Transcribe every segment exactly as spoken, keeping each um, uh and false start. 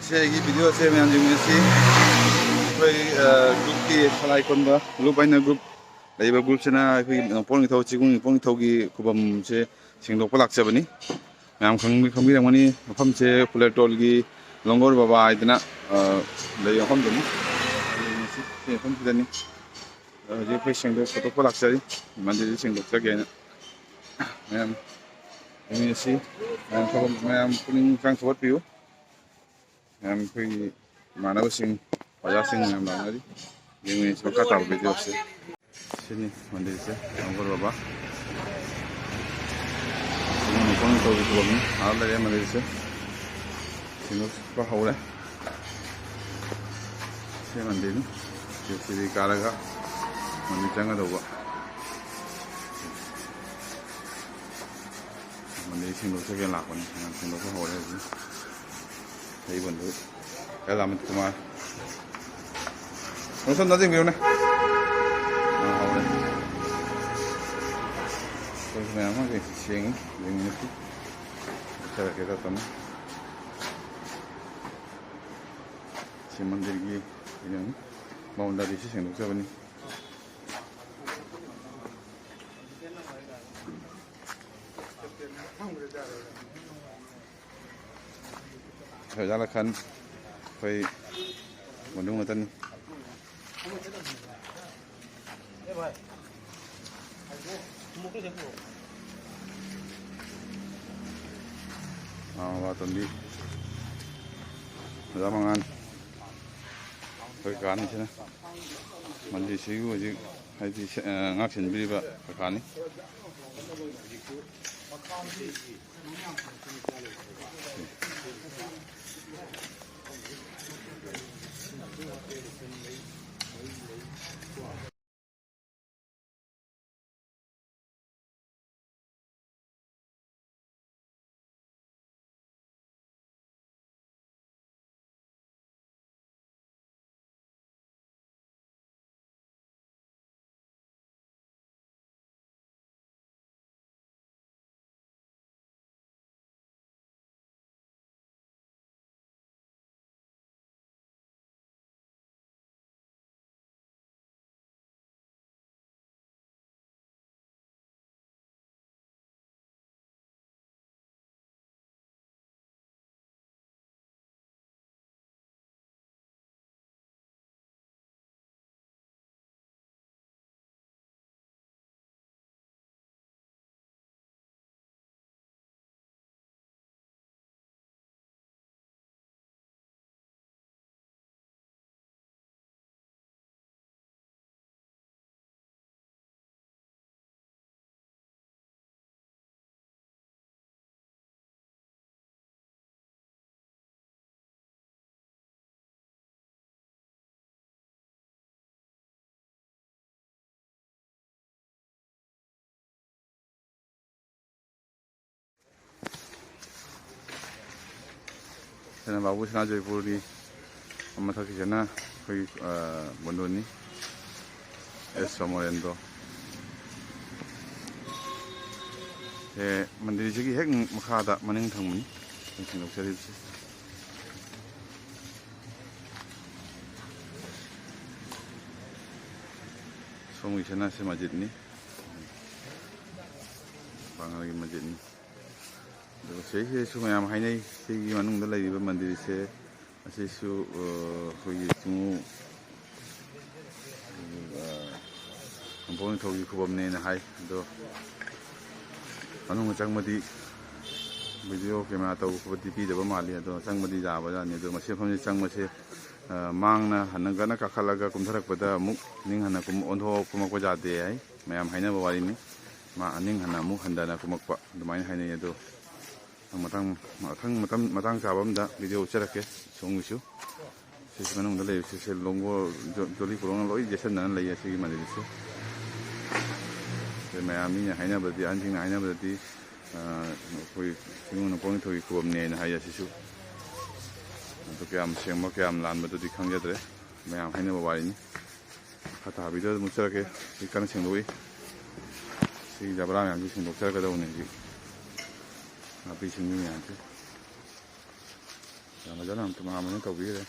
ꯁꯤ ꯑꯩꯒꯤ ꯚꯤꯗꯤꯑꯣꯁꯦ ꯃꯌꯥꯝ ꯌꯦꯡꯃꯤꯟꯅꯁꯤ꯫ ꯑꯩꯈꯣꯏ, ꯑ, ꯒ꯭ꯔꯨꯞꯀꯤ ꯁꯂꯥꯏ ꯀꯣꯟꯕ ꯒ꯭ꯔꯨꯞ ꯍꯥꯏꯅ ꯒ꯭ꯔꯨꯞ ꯂꯩꯕ ꯒ꯭ꯔꯨꯞꯁꯤꯅ ꯑꯩꯈꯣꯏꯒꯤ ꯅꯣꯡꯄꯣꯛ ꯅꯤꯡꯊꯧ, ꯆꯤꯡꯒꯨꯡ ꯅꯣꯡꯄꯣꯛ ꯅꯤꯡꯊꯧꯒꯤ ꯈꯨꯕꯝꯁꯦ ꯁꯦꯡꯗꯣꯛꯄ ꯂꯥꯛꯆꯕꯅꯤ꯫ ꯃꯌꯥꯝ ꯈꯪꯕꯤ-, ꯈꯪꯕꯤꯔꯝꯒꯅꯤ, ꯃꯐꯝꯁꯦ ꯈꯨꯂꯦꯇꯣꯜꯒꯤ ꯂꯣꯡꯒꯣꯔ ꯕꯕꯥ ꯍꯥꯏꯗꯅ, ꯑ, ꯂꯩꯕ ꯃꯐꯝꯗꯨꯅꯤ꯫ ꯁꯤ ꯃꯐꯝꯁꯤꯗꯅꯤ꯫ ꯑ, ꯍꯧꯖꯤꯛ ꯑꯩꯈꯣꯏ ꯁꯦꯡꯗꯣꯛ ꯈꯣꯠꯇꯣꯛꯄ ꯂꯥꯛꯆꯔꯤ, ꯃꯟꯗꯤꯔꯁꯤ ꯁꯦꯡꯗꯣꯛꯆꯒꯦꯅ꯫ ꯃꯌꯥꯝ ꯌꯦꯡꯃꯤꯟꯅꯁꯤ꯫ ꯃꯌꯥꯝ ꯊꯕꯛ, ꯃꯌꯥꯝ ꯄꯨꯛꯅꯤꯡ ꯍꯛꯆꯥꯡ ꯊꯧꯒꯠꯄꯤꯌꯨ꯫ ꯃꯌꯥꯝ ꯑꯩꯈꯣꯏꯒꯤ ꯏꯃꯥꯟꯅꯕꯁꯤꯡ, ꯑꯣꯖꯥꯁꯤꯡ ꯃꯌꯥꯝ ꯂꯥꯛꯅꯔꯤ꯫ ꯌꯦꯡꯃꯤꯟꯅꯁꯤ ꯃꯈꯥ ꯇꯥꯕ ꯚꯤꯗꯤꯑꯣꯁꯦ꯫ ꯁꯤꯅꯤ ꯃꯟꯗꯤꯔꯁꯦ, ꯂꯣꯡꯒꯣꯔ ꯕꯕꯥ꯫ ꯁꯤꯅꯤ ꯃꯐꯝ ꯇꯧꯕ ꯊꯕꯛꯅꯤ꯫ ꯑꯥ ꯂꯩꯔꯦ ꯃꯟꯗꯤꯔꯁꯦ꯫ ꯁꯦꯡꯗꯣꯛꯄ ꯍꯧꯔꯦ꯫ ꯁꯤ ꯃꯟꯗꯤꯔꯅꯤ꯫ ꯁꯤ ꯁꯤꯗꯤ ꯀꯥꯔꯒ ꯃꯟꯗꯤꯔ ꯆꯪꯒꯗꯧꯕ꯫ ꯃꯟꯗꯤꯔ ꯁꯦꯡꯗꯣꯛꯆꯒꯦ ꯂꯥꯛꯄꯅꯤ꯫ ꯃꯌꯥꯝ ꯁꯦꯡꯗꯣꯛꯄ ꯍꯧꯔꯦ ꯍꯧꯖꯤꯛ꯫ ꯑꯩ ꯕꯟꯙꯨ ꯑꯦꯜ ꯑꯃꯤꯠ ꯀꯨꯃꯥꯔ꯫ ꯃꯁꯝ ꯅꯖꯤꯡꯕꯤꯔꯣꯅꯦ꯫ ꯑꯥ, ꯍꯧꯔꯦ꯫ ꯑꯩꯈꯣꯏꯁꯨ ꯃꯌꯥꯝ ꯑꯃ ꯁꯦꯡꯉꯤ, ꯌꯦꯡꯃꯤꯟꯅꯁꯤ꯫ ꯆꯠꯆꯔꯛꯀꯦ ꯇꯞ ꯇꯞꯅ꯫ ꯁꯤ ꯃꯟꯗꯤꯔꯒꯤ ꯀꯩꯅꯣꯅꯤ, ꯕꯥꯎꯟꯗꯔꯤꯁꯤ ꯁꯦꯡꯗꯣꯛꯆꯕꯅꯤ꯫ ꯑꯣꯖꯥ ꯂꯈꯟ, ꯑꯩꯈꯣꯏ ꯃꯅꯨꯡ ꯉꯥꯛꯇꯅꯤ꯫ ꯑꯥ, ꯋꯥꯇꯣꯟꯕꯤ, ꯑꯣꯖꯥ ꯃꯉꯥꯟ, ꯑꯩꯈꯣꯏ ꯀꯥꯅꯤꯁꯤꯅ ꯃꯟꯗꯤꯔꯁꯤꯕꯨ ꯍꯧꯖꯤꯛ ꯍꯥꯏꯗꯤ ꯁꯦ-, ꯑ, ꯉꯥꯛ ꯁꯦꯟꯕꯤꯔꯤꯕ ꯀꯀꯥꯅꯤ꯫ ꯁꯤꯅ ꯕꯥꯕꯨ ꯁꯅꯥꯖꯣꯏꯄꯨꯔꯅꯤ꯫ ꯃꯊꯛꯀꯤꯁꯤꯅ ꯑꯩꯈꯣꯏꯒꯤ, ꯑ, ꯕꯣꯟꯗꯣꯟꯅꯤ꯫ ꯑꯦꯁ ꯁꯣꯃꯣꯔꯦꯟꯗ꯭ꯔꯣ꯫ ꯁꯦ ꯃꯟꯗꯤꯔꯁꯤꯒꯤ ꯍꯦꯛ ꯃꯈꯥꯗ ꯃꯅꯤꯡ ꯊꯪꯕꯅꯤ ꯑꯩꯈꯣꯏ ꯁꯦꯡꯗꯣꯛꯆꯔꯤꯕꯁꯤ꯫ ꯁꯣꯝꯒꯤꯁꯤꯅ ꯁꯤ ꯃꯁꯖꯤꯠꯅꯤ꯫ ꯄꯥꯉꯜꯒꯤ ꯃꯁꯖꯤꯠꯅꯤ꯫ ꯑꯗꯨꯒ ꯁꯤꯁꯤꯁꯨ ꯃꯌꯥꯝ ꯍꯥꯏꯅꯩ, ꯁꯤꯒꯤ ꯃꯅꯨꯡꯗ ꯂꯩꯔꯤꯕ ꯃꯟꯗꯤꯔꯁꯦ, ꯑꯁꯤꯁꯨ, ꯑ, ꯑꯩꯈꯣꯏꯒꯤ ꯆꯤꯡꯃꯨ, ꯑ, ꯅꯣꯡꯄꯣꯛ ꯅꯤꯡꯊꯧꯒꯤ ꯈꯨꯕꯝꯅꯦꯅ ꯍꯥꯏ꯫ ꯑꯗꯣ ꯃꯅꯨꯡꯗ ꯆꯪꯕꯗꯤ video camera ꯇꯧꯕ ꯈꯣꯠꯄꯗꯤ ꯄꯤꯗꯕ ꯃꯥꯜꯂꯤ꯫ ꯑꯗꯣ ꯆꯪꯕꯗꯤ ꯌꯥꯕꯖꯥꯠꯅꯤ꯫ ꯑꯗꯣ ꯃꯁꯤ ꯃꯐꯝꯁꯤ ꯆꯪꯕꯁꯦ, ꯑ, ꯃꯥꯡꯅ ꯍꯟꯅꯒꯅ ꯀꯥꯈꯠꯂꯒ ꯀꯨꯝꯊꯔꯛꯄꯗ ꯑꯃꯨꯛ ꯅꯤꯡ ꯍꯟꯅ ꯀꯨꯝ-, ꯑꯣꯟꯊꯣꯛ ꯀꯨꯝꯃꯛꯄ ꯌꯥꯗꯦ ꯍꯥꯏ꯫ ꯃꯌꯥꯝ ꯍꯥꯏꯅꯕ ꯋꯥꯔꯤꯅꯤ꯫ ꯃꯥ ꯑꯅꯤꯡ ꯍꯟꯅ ꯑꯃꯨꯛ ꯍꯟꯗꯅ ꯀꯨꯝꯃꯛꯄ ꯑꯗꯨꯃꯥꯏꯅ ꯍꯥꯏꯅꯩ꯫ ꯑꯗꯣ ꯃꯊꯪ, ꯃꯊꯪ ꯃꯇꯝ, ꯃꯇꯥꯡ ꯆꯥꯕ ꯑꯝꯗ video ꯎꯠꯆꯔꯛꯀꯦ ꯁꯣꯝꯒꯤꯁꯨ꯫ ꯁꯤꯁꯤ ꯃꯅꯨꯡꯗ ꯂꯩꯔꯤꯁꯦ, ꯁꯤ ꯂꯣꯡꯒꯣ ꯖꯣ-, ꯖꯣꯂꯤ ꯄꯣꯔꯣꯡꯅ ꯂꯣꯏ ꯌꯦꯠꯁꯟꯅꯅ ꯂꯩꯌꯦ ꯁꯤꯒꯤ ꯃꯟꯗꯤꯔꯁꯦ꯫ ꯑꯗꯩ ꯃꯌꯥꯝ ꯃꯤꯅ ꯍꯥꯏꯅꯕꯗꯗꯤ, ꯑꯍꯟꯁꯤꯡꯅ ꯍꯥꯏꯅꯕꯗꯗꯤ, ꯑ, ꯑꯩꯈꯣꯏ ꯆꯤꯡꯃꯨ ꯅꯣꯡꯄꯣꯛ ꯅꯤꯡꯊꯧꯒꯤ ꯈꯨꯕꯝꯅꯦꯅ ꯍꯥꯏꯌꯦ ꯁꯤꯁꯨ꯫ ꯑꯗꯨ ꯀꯌꯥꯝ ꯁꯦꯡꯕ, ꯀꯌꯥꯝ ꯂꯥꯟꯕꯗꯨꯗꯤ ꯈꯪꯖꯗ꯭ꯔꯦ, ꯃꯌꯥꯝ ꯍꯥꯏꯅꯕ ꯋꯥꯔꯤꯅꯤ꯫ ꯃꯈꯥ ꯇꯥꯕ video ꯃꯨꯠꯆꯔꯛꯀꯦ꯫ ꯁꯤ ꯀꯟꯅ ꯁꯦꯡꯗꯣꯛꯏ꯫ ꯁꯤ ꯖꯕ꯭ꯔꯥ ꯃꯌꯥꯝꯁꯤ ꯁꯦꯡꯗꯣꯛꯆꯔꯛꯀꯗꯧꯕꯅꯤ ꯍꯧꯖꯤꯛ꯫ ꯅꯥꯄꯤ ꯁꯤꯡꯕꯤ ꯃꯌꯥꯝꯁꯦ꯫ ꯌꯥꯝ ꯐꯖꯅ ꯑꯝꯇ ꯃꯍꯥ ꯃꯍꯥ ꯇꯧꯕꯤꯈ꯭ꯔꯦ꯫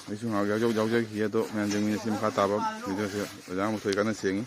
ꯑꯩꯁꯨ ꯉꯥꯏꯍꯥꯛ ꯌꯥꯎꯖ-, ꯌꯥꯎꯖꯈꯤꯒꯦ꯫ ꯑꯗꯣ ꯃꯌꯥꯝ ꯌꯦꯡꯃꯤꯟꯅꯁꯤ ꯃꯈꯥ ꯇꯥꯕ video ꯁꯦ꯫ ꯑꯣꯖꯥ ꯃꯊꯣꯏ ꯀꯟꯅ ꯁꯦꯡꯉꯤ꯫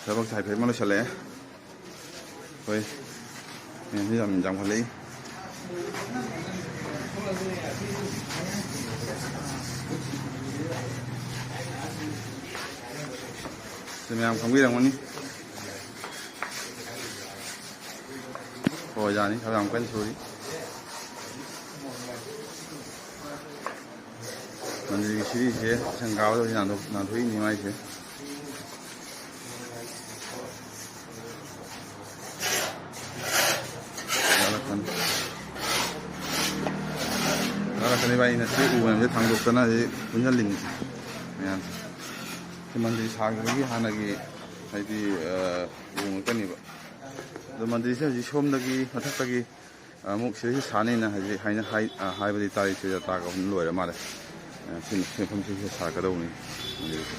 ꯊꯕꯛꯁꯦ ꯍꯥꯏꯐꯦꯠ ꯑꯃ ꯂꯣꯏꯁꯤꯜꯂꯛꯑꯦ꯫ ꯍꯣꯏ, ꯃꯌꯥꯝꯁꯦ ꯌꯥꯝ ꯌꯥꯝꯈꯠꯂꯛꯏ꯫ ꯁꯤ ꯃꯌꯥꯝ ꯈꯪꯕꯤꯔꯝꯒꯅꯤ꯫ ꯍꯣꯏ, ꯌꯥꯅꯤ꯫ ꯊꯕꯛ ꯌꯥꯝ ꯀꯟꯅ ꯁꯨꯔꯤ꯫ ꯃꯟꯗꯤꯔꯒꯤ ꯁꯤꯔꯤꯁꯦ ꯁꯪꯒꯥꯕꯗ ꯍꯧꯖꯤꯛ ꯅꯥꯟꯊꯣꯛ-, ꯅꯥꯟꯊꯣꯛꯏꯅꯤ ꯃꯥꯏꯁꯦ꯫ ꯌꯥꯔꯛꯀꯅꯤ꯫ ꯌꯥꯔꯛꯀꯅꯤ ꯚꯥꯏ, ꯑꯩꯅ ꯁꯤ ꯎ ꯃꯌꯥꯝꯁꯦ ꯊꯥꯡꯗꯣꯛꯇꯅ ꯍꯧꯖꯤꯛ ꯄꯨꯟꯁꯤꯜꯂꯤꯅꯤ꯫ ꯃꯌꯥꯝꯁꯦ꯫ ꯁꯤ ꯃꯟꯗꯤꯔ ꯁꯥꯈꯤꯕꯒꯤ ꯍꯥꯟꯅꯒꯤ, ꯍꯥꯏꯗꯤ, ꯑ, ꯎ ꯉꯥꯛꯇꯅꯦꯕ꯫ ꯑꯗꯣ ꯃꯟꯗꯤꯔꯁꯦ ꯍꯧꯖꯤꯛ ꯁꯣꯝꯗꯒꯤ, ꯃꯊꯛꯇꯒꯤ ꯑꯃꯨꯛ ꯁꯤꯗꯩꯁꯤ ꯁꯥꯅꯤꯅ ꯍꯧꯖꯤꯛ ꯍꯥꯏꯅ-, ꯍꯥꯏ-, ꯑ, ꯍꯥꯏꯕꯗꯤ ꯇꯥꯔꯤ, ꯁꯤꯗ ꯇꯥꯔꯛ ꯑꯍꯨꯝ ꯂꯣꯏꯔ ꯃꯥꯜꯂꯦ꯫ ꯑ, ꯁꯤ ꯃꯐꯝꯁꯤꯁꯨ ꯁꯥꯔꯛꯀꯗꯧꯕꯅꯤ꯫ ꯃꯟꯗꯤꯔꯁꯦ꯫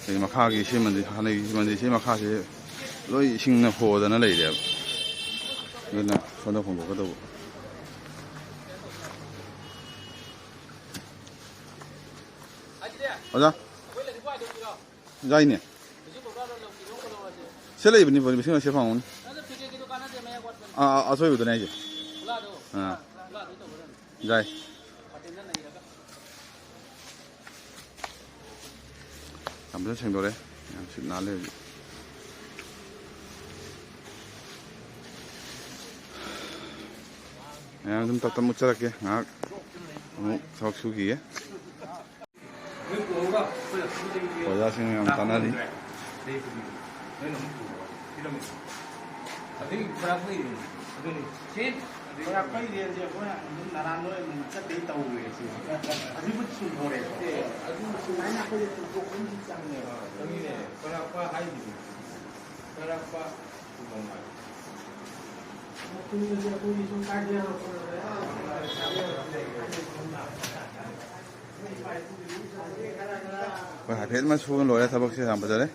ꯁꯤ ꯃꯈꯥꯒꯤ ꯁꯤ ꯃꯟꯗꯤꯔ, ꯍꯥꯟꯅꯒꯤ ꯁꯤ ꯃꯟꯗꯤꯔꯁꯤ ꯃꯈꯥꯁꯤ ꯂꯣꯏ ꯏꯁꯤꯡꯅ ꯍꯣꯗꯅ ꯂꯩꯔꯦꯕ꯫ ꯑꯗꯨꯅ ꯁꯣꯝꯗ ꯍꯣꯡꯗꯣꯛꯀꯗꯧꯕ꯫ ꯑꯣꯖꯥ꯫ ꯌꯥꯏꯅꯦ꯫ ꯁꯤ ꯂꯩꯕꯅꯤ, ꯂꯤꯁꯤꯡ ꯑꯁꯤ ꯐꯪꯉꯨꯅꯤ꯫ ꯑꯥ, ꯑꯥ, ꯑꯁꯣꯏꯕꯗꯨꯅꯦ ꯍꯥꯏꯁꯦ꯫ ꯑꯥ꯫ ꯌꯥꯏ꯫ ꯌꯥꯝ ꯐꯖꯅ ꯁꯦꯡꯗꯣꯔꯦ꯫ ꯌꯥꯝ ꯁꯤꯠ ꯅꯥꯜꯂꯦ ꯍꯧꯖꯤꯛ꯫ ꯃꯌꯥꯝ ꯑꯗꯨꯝ ꯇꯞ ꯇꯞꯅ ꯎꯠꯆꯔꯛꯀꯦ꯫ ꯉꯥꯏꯍꯥꯛ ꯑꯃꯨꯛ ꯊꯕꯛ ꯁꯨꯈꯤꯒꯦ꯫ ꯑꯣꯖꯥꯁꯤꯡ ꯌꯥꯝ ꯇꯥꯟꯅꯔꯤ꯫ ꯑꯗꯨꯒꯤ ꯈꯔ ꯐꯩ꯫ ꯑꯗꯨꯅꯤ꯫ ꯁꯤ ꯈꯔ ꯐꯩ ꯔꯦꯟꯁꯦ ꯑꯩꯈꯣꯏꯅ ꯑꯗꯨꯝ ꯅꯔꯥꯟ ꯅꯣꯏ ꯑꯗꯨꯝ ꯆꯠꯇꯩ ꯇꯧꯔꯦ ꯁꯤ꯫ ꯑꯗꯨꯕꯨ ꯆꯨꯝꯗꯣꯔꯦ꯫ ꯑꯦ, ꯑꯗꯨ ꯁꯨꯃꯥꯏꯅ ꯑꯩꯈꯣꯏꯗ ꯆꯨꯝꯊꯣꯛꯄ ꯑꯃꯗꯤ ꯆꯪꯉꯦꯕ꯫ ꯆꯪꯉꯤꯅꯦ꯫ ꯈꯔ ꯐ ꯍꯥꯏꯗꯨꯗꯤ꯫ ꯈꯔ ꯐ ꯆꯨꯝꯃꯝꯃꯣꯏ꯫ ꯃꯇꯨꯡꯗꯗꯤ ꯑꯩꯈꯣꯏꯒꯤ ꯁꯨꯝ ꯀꯥꯏꯗ ꯌꯥꯎꯔꯛꯄ ꯑꯩꯈꯣꯏ ꯍꯥꯏꯐꯦꯠ ꯑꯃ ꯁꯨꯕ ꯂꯣꯏꯔꯦ, ꯊꯕꯛꯁꯦ ꯌꯥꯝ ꯐꯖꯔꯦ꯫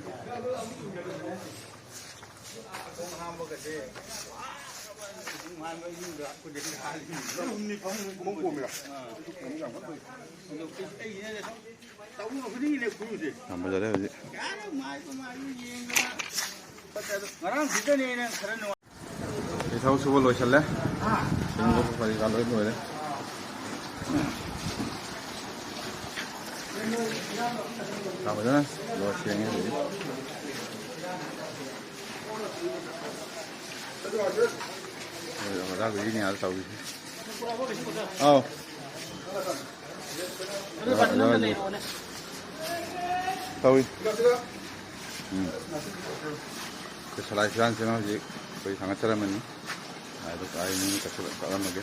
ꯌꯥꯝ ꯐꯖꯔꯦ ꯍꯧꯖꯤꯛ꯫ ꯉꯔꯥꯡ ꯁꯤꯗꯅꯦ ꯑꯩꯅ ꯈꯔ ꯅꯨꯡꯉꯥꯏ꯫ ꯁꯤ ꯊꯕꯛ ꯁꯨꯕ ꯂꯣꯏꯁꯜꯂꯦ꯫ ꯁꯦꯡꯗꯣꯛꯄ ꯀꯔꯤ ꯀꯔꯥ ꯂꯣꯏ ꯂꯣꯏꯔꯦ꯫ ꯌꯥꯝ ꯐꯖꯅ ꯂꯣꯏ ꯁꯦꯡꯉꯦ ꯍꯧꯖꯤꯛ꯫ ꯑꯣꯖꯥ ꯒꯨꯔꯤꯅꯤ ꯑꯥꯗ ꯇꯧꯔꯤꯁꯦ꯫ ꯑꯥꯎ꯫ ꯇꯧꯏ꯫ ꯎꯝ꯫ ꯑꯩꯈꯣꯏ ꯁꯂꯥꯏ ꯐꯤꯔꯥꯟꯁꯤꯅ ꯍꯧꯖꯤꯛ ꯑꯩꯈꯣꯏ ꯊꯥꯡꯒꯠꯆꯔꯝꯃꯅꯤ꯫ ꯑꯗꯨ ꯀꯥꯏ ꯃꯤ ꯀꯛꯊꯠꯂ-, ꯀꯛꯂꯝꯃꯒꯦ꯫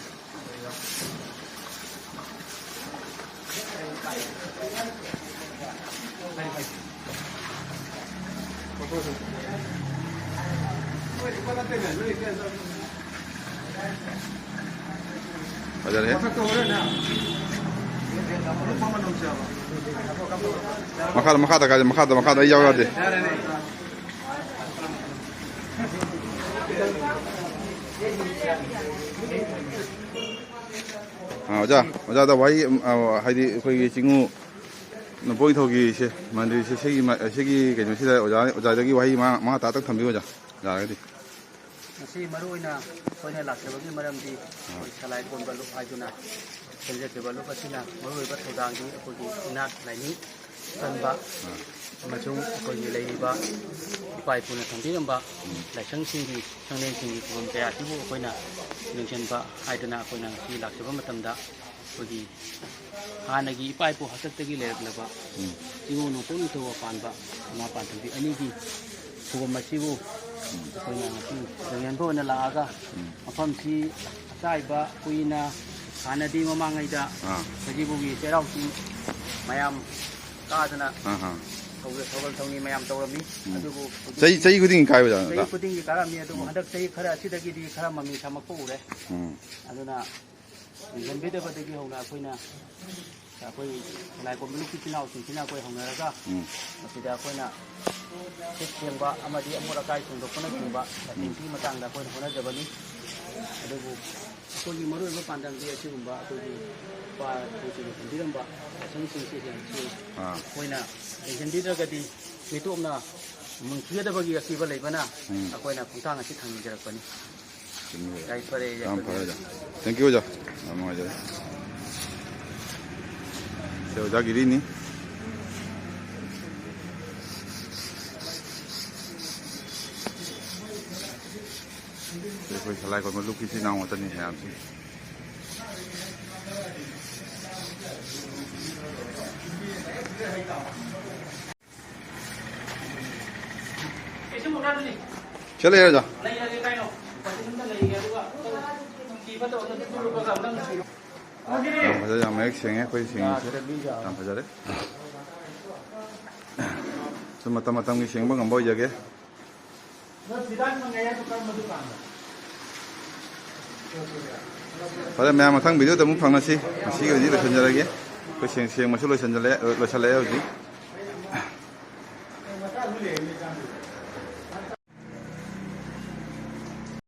ꯐꯖꯔꯦ꯫ ꯃꯈꯥꯗ, ꯃꯈꯥꯗ ꯀꯥꯏ, ꯃꯈꯥꯗ, ꯃꯈꯥꯗ ꯑꯩ ꯌꯥꯎ ꯌꯥꯗꯦ꯫ ꯑꯥ, ꯑꯣꯖꯥ, ꯑꯣꯖꯥꯗ ꯋꯥꯍꯩ, ꯑꯝ, ꯑꯥ, ꯍꯥꯏꯗꯤ ꯑꯩꯈꯣꯏꯒꯤ ꯆꯤꯡꯉꯨ ꯅꯣꯡꯄꯣꯛ ꯅꯤꯡꯊꯧꯒꯤ ꯁꯦ, ꯃꯟꯗꯤꯔꯁꯦ, ꯁꯤꯒꯤ ꯃ-, ꯁꯤꯒꯤ ꯀꯩꯅꯣꯁꯤꯗ ꯑꯣꯖꯥ, ꯑꯣꯖꯥꯗꯒꯤ ꯋꯥꯍꯩ ꯃꯉꯥ, ꯃꯉꯥ ꯇꯔꯥꯇꯪ ꯊꯝꯕꯤꯌꯨ ꯑꯣꯖꯥ, ꯌꯥꯔꯒꯗꯤ꯫ ꯉꯁꯤ ꯃꯔꯨ ꯑꯣꯏꯅ ꯑꯩꯈꯣꯏꯅ ꯂꯥꯛꯆꯕꯒꯤ ꯃꯔꯝꯗꯤ, ꯑꯩꯈꯣꯏ ꯁꯂꯥꯏ ꯀꯣꯟꯕ ꯂꯨꯞ ꯍꯥꯏꯗꯨꯅ ꯁꯦꯝꯖꯈꯤꯕ ꯂꯨꯞ ꯑꯁꯤꯅ ꯃꯔꯨꯑꯣꯏꯕ ꯊꯧꯗꯥꯡꯗꯤ ꯑꯩꯈꯣꯏꯒꯤ ꯏꯅꯥꯠ ꯂꯥꯏꯅꯤꯡ ꯀꯟꯕ ꯑꯃꯁꯨꯡ ꯑꯩꯈꯣꯏꯒꯤ ꯂꯩꯔꯤꯕ ꯏꯄꯥ ꯏꯄꯨꯅ ꯊꯝꯕꯤꯔꯝꯕ ꯂꯥꯏꯁꯪꯁꯤꯡꯒꯤ, ꯁꯪꯂꯦꯟꯁꯤꯡꯒꯤ ꯈꯨꯕꯝ ꯀꯌꯥ ꯑꯁꯤꯕꯨ ꯑꯩꯈꯣꯏꯅ ꯌꯦꯡꯁꯤꯟꯕ ꯍꯥꯏꯗꯅ ꯑꯩꯈꯣꯏꯅ ꯉꯁꯤ ꯂꯥꯛꯆꯕ ꯃꯇꯝꯗ ꯑꯩꯈꯣꯏꯒꯤ ꯍꯥꯟꯅꯒꯤ ꯏꯄꯥ ꯏꯄꯨ ꯍꯥꯛꯇꯛꯇꯒꯤ ꯂꯩꯔꯛꯂꯕ ꯎꯝ꯫ ꯆꯤꯉꯨ ꯅꯣꯡꯄꯣꯛ ꯅꯤꯡꯊꯧ ꯄꯥꯟꯕ ꯏꯃꯥ ꯄꯥꯟꯊꯣꯏꯕꯤ ꯑꯅꯤꯒꯤ ꯈꯨꯕꯝ ꯑꯁꯤꯕꯨ ꯎꯝ꯫ ꯑꯩꯈꯣꯏꯅ ꯉꯁꯤ ꯌꯦꯡꯍꯟꯕ ꯑꯣꯏꯅ ꯂꯥꯛꯑꯒ ꯎꯝ꯫ ꯃꯐꯝꯁꯤ ꯑꯆꯥꯏꯕ ꯀꯨꯏꯅ ꯍꯥꯟꯅꯗꯤ ꯃꯃꯥꯡꯉꯩꯗ ꯑꯥ꯫ ꯁꯖꯤꯕꯨꯒꯤ ꯆꯩꯔꯥꯎ ꯆꯤꯡ ꯃꯌꯥꯝ ꯀꯥꯗꯅ ꯑꯥ, ꯑꯥ꯫ ꯊꯧꯒꯜ, ꯊꯧꯒꯜ ꯊꯧꯅꯤ ꯃꯌꯥꯝ ꯇꯧꯔꯝꯃꯤ꯫ ꯎꯝ꯫ ꯑꯗꯨꯕꯨ ꯍꯧꯖꯤꯛ ꯆꯍꯤ, ꯆꯍꯤ ꯈꯨꯗꯤꯡꯒꯤ ꯀꯥꯏꯕ ꯖꯥꯠ ꯆꯍꯤ ꯅꯠꯇ꯭ꯔꯥ? ꯈꯨꯗꯤꯡꯒꯤ ꯀꯥꯔꯝꯃꯤ꯫ ꯑꯗꯨꯕꯨ ꯎꯝ꯫ ꯍꯟꯗꯛ ꯆꯍꯤ ꯈꯔ ꯑꯁꯤꯗꯒꯤꯗꯤ ꯈꯔ ꯃꯃꯤ ꯁꯥꯃꯛꯄ ꯎꯔꯦ꯫ ꯎꯝ꯫ ꯑꯗꯨꯅ ꯌꯦꯡꯁꯤꯟꯕꯤꯗꯕꯗꯒꯤ ꯍꯧꯅ ꯑꯩꯈꯣꯏꯅ, ꯑꯩꯈꯣꯏ ꯂꯥꯏ ꯀꯣꯟꯕ ꯅꯨꯄꯤ ꯏꯆꯤꯟ ꯏꯅꯥꯎꯁꯤꯡꯁꯤꯅ ꯑꯩꯈꯣꯏ ꯍꯧꯅꯔꯒ ꯎꯝ꯫ ꯃꯁꯤꯗ ꯑꯩꯈꯣꯏꯅ ꯁꯤꯠ ꯁꯦꯡꯕ ꯑꯃꯗꯤ ꯑꯃꯣꯠ ꯑꯀꯥꯏ ꯁꯦꯡꯗꯣꯛꯄꯅꯆꯤꯡꯕ ꯎꯝ꯫ ꯂꯥꯏꯁꯪꯒꯤ ꯃꯇꯥꯡꯗ ꯑꯩꯈꯣꯏꯅ ꯍꯣꯠꯅꯖꯕꯅꯤ꯫ ꯑꯗꯨꯕꯨ ꯑꯩꯈꯣꯏꯒꯤ ꯃꯔꯨꯑꯣꯏꯕ ꯄꯥꯟꯗꯝꯗꯤ ꯑꯁꯤꯒꯨꯝꯕ ꯑꯩꯈꯣꯏꯒꯤ ꯏꯄꯥ ꯏꯄꯨꯁꯤꯡꯅ ꯊꯝꯕꯤꯔꯝꯕ ꯂꯥꯏꯁꯪꯁꯤꯡꯁꯤ ꯍꯦꯟꯅꯁꯨ ꯑꯥ꯫ ꯑꯩꯈꯣꯏꯅ ꯌꯦꯡꯁꯤꯟꯕꯤꯗ꯭ꯔꯒꯗꯤ ꯃꯤꯇꯣꯞꯅ ꯃꯨꯟꯈꯤꯒꯗꯕꯒꯤ ꯑꯀꯤꯕ ꯂꯩꯕꯅ ꯎꯝ꯫ ꯑꯩꯈꯣꯏꯅ ꯈꯣꯡꯊꯥꯡ ꯑꯁꯤ ꯊꯥꯡꯖꯔꯛꯄꯅꯤ꯫ ꯆꯨꯝꯃꯤ꯫ ꯌꯥꯏꯐꯔꯦ, ꯌꯥꯝ ꯌꯥꯏꯐꯔꯦ꯫ ꯐꯔꯦ ꯑꯣꯖꯥ꯫ Thank you ꯑꯣꯖꯥ꯫ ꯌꯥꯝ ꯅꯨꯡꯉꯥꯏꯖꯔꯦ꯫ ꯁꯦ ꯑꯣꯖꯥ ꯒꯤꯔꯤꯅꯤ꯫ ꯑꯩꯈꯣꯏ ꯁꯂꯥꯏ ꯀꯣꯟꯕ ꯂꯨꯞꯀꯤ ꯏꯆꯤꯜ ꯏꯅꯥꯎ ꯉꯥꯛꯇꯅꯤ ꯃꯌꯥꯝꯁꯤ꯫ ꯁꯤ ꯂꯩꯔꯦ ꯑꯣꯖꯥ꯫ ꯌꯥꯝ ꯐꯖꯩ, ꯌꯥꯝ ꯃꯌꯦꯛ ꯁꯦꯡꯉꯦ ꯑꯩꯈꯣꯏ ꯁꯦꯡꯉꯤꯁꯦ꯫ ꯌꯥꯝ ꯐꯖꯔꯦ꯫ ꯁꯨꯝ ꯃꯇꯝ ꯃꯇꯝꯒꯤ ꯁꯦꯡꯕ ꯉꯝꯕ ꯑꯣꯏꯖꯒꯦ꯫ ꯐꯔꯦ, ꯃꯌꯥꯝ ꯃꯊꯪ ꯚꯤꯗꯤꯑꯣꯗ ꯑꯃꯨꯛ ꯐꯪꯅꯁꯤ꯫ ꯉꯁꯤꯒꯤ ꯑꯣꯏꯅꯗꯤ ꯂꯣꯏꯁꯤꯟꯖꯔꯒꯦ꯫ ꯑꯩꯈꯣꯏ ꯁꯦꯡ-, ꯁꯦꯡꯕꯁꯨ ꯂꯣꯏꯁꯤꯟꯖꯜꯂꯛꯑꯦ, ꯂꯣꯏꯁꯤꯜꯂꯛꯑꯦ ꯍꯧꯖꯤꯛ꯫